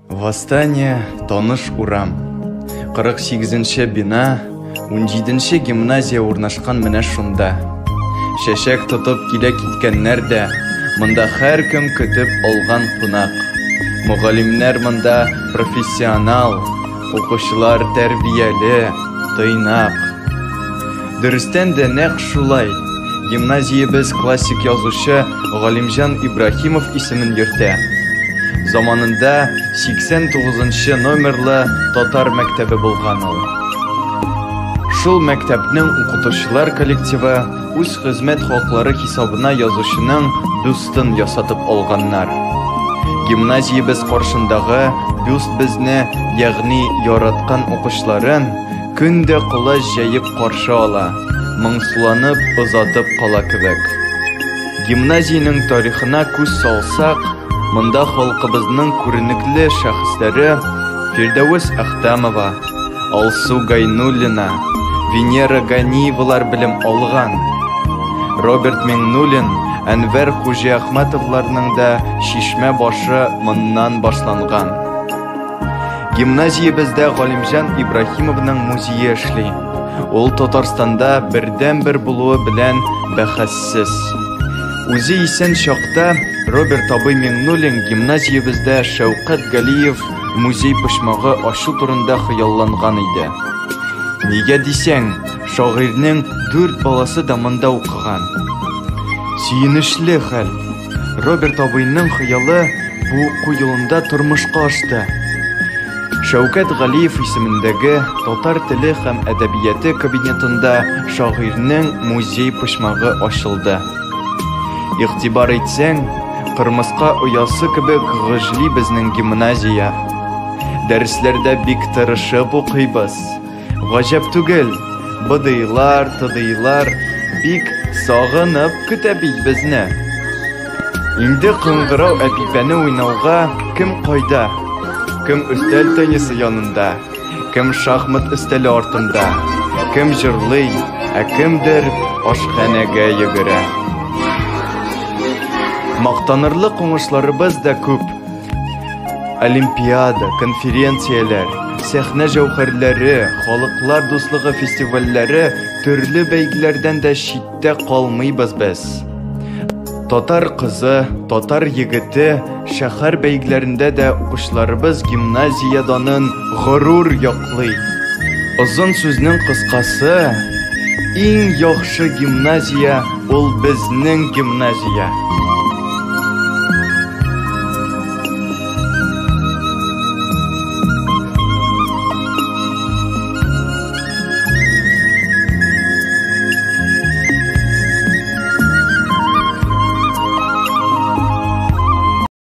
Восстание, таныш урам. 48 нче бина, 17 нче гимназия урнашкан менә шунда. Чәчәк тотып килә киткәннәр дә, монда һәркем көтеп алган кунак. Мөгаллимнәр монда профессионал, укучылар тәрбияле, тыйнак. Дөрестән дә нәкъ шулай. Гимназиябез классик язучы Галимҗан Ибраһимов исемен йөртә. Заманында 89 нчы номерлы татар мәктәбе булган ул. Шул мәктәпнең укытучылар коллективы үз хезмәт хаклары хисабына язучының бюстын ясатып алганнар. Гимназиябез каршындагы бюст безне, ягъни яраткан укучыларын, көн дә колач җәеп каршы ала, моңсуланып озатып кала кебек. Гимназиянең тарихына күз салсак, монда халкыбызның күренекле шәхесләре Фирдәвес Әхтәмова, Алсу Гайнуллина, Венера Ганиевалар белем алган. Роберт Миңнуллин, Әнвәр Хуҗиәхмәтовларның да чишмә башы моннан башланган. Гимназиябездә Галимҗан Ибраһимовның музее эшли. Ул Татарстанда бердәнбер булуы белән бәхәссез. Үзе исән чакта Роберт абый Миңнуллин гимназиябездә Шәүкәт Галиев музей почмагы ачу турында хыялланган иде. Нигә дисәң, шагыйрьнең дүрт баласы да монда укыган. Сөенечле хәл. Роберт абыйның хыялы бу уку елында тормышка ашты. Шәүкәт Галиев исемендәге татар теле һәм әдәбияты кабинетында шагыйрьнең музей почмагы ачылды. Игътибар итсәң, кырмыска оясы кебек гөжли безнең гимназия. Дәресләрдә бик тырышып укыйбыз. Гаҗәп түгел, БДИлар, ТДИлар бик сагынып көтә бит безне. Инде кыңгырау әпипәне уйнауга кем кайда? Кем өстәл теннисы янында, кем шахмат өстәле артында, кем җырлый, ә кемдер ашханәгә йөгерә. Мактанырлык уңышларыбыз да күп. Олимпиада, конференцияләр, сәхнә җәүһәрләре, халыклар дуслыгы фестивальләре, төрле бәйгеләрдән дә читтә калмыйбыз без. Татар кызы, татар егете шәһәр бәйгеләрендә дә укучыларыбыз гимназия данын горур яклый. Озын сүзнең кыскасы, иң яхшы гимназия ул безнең гимназия.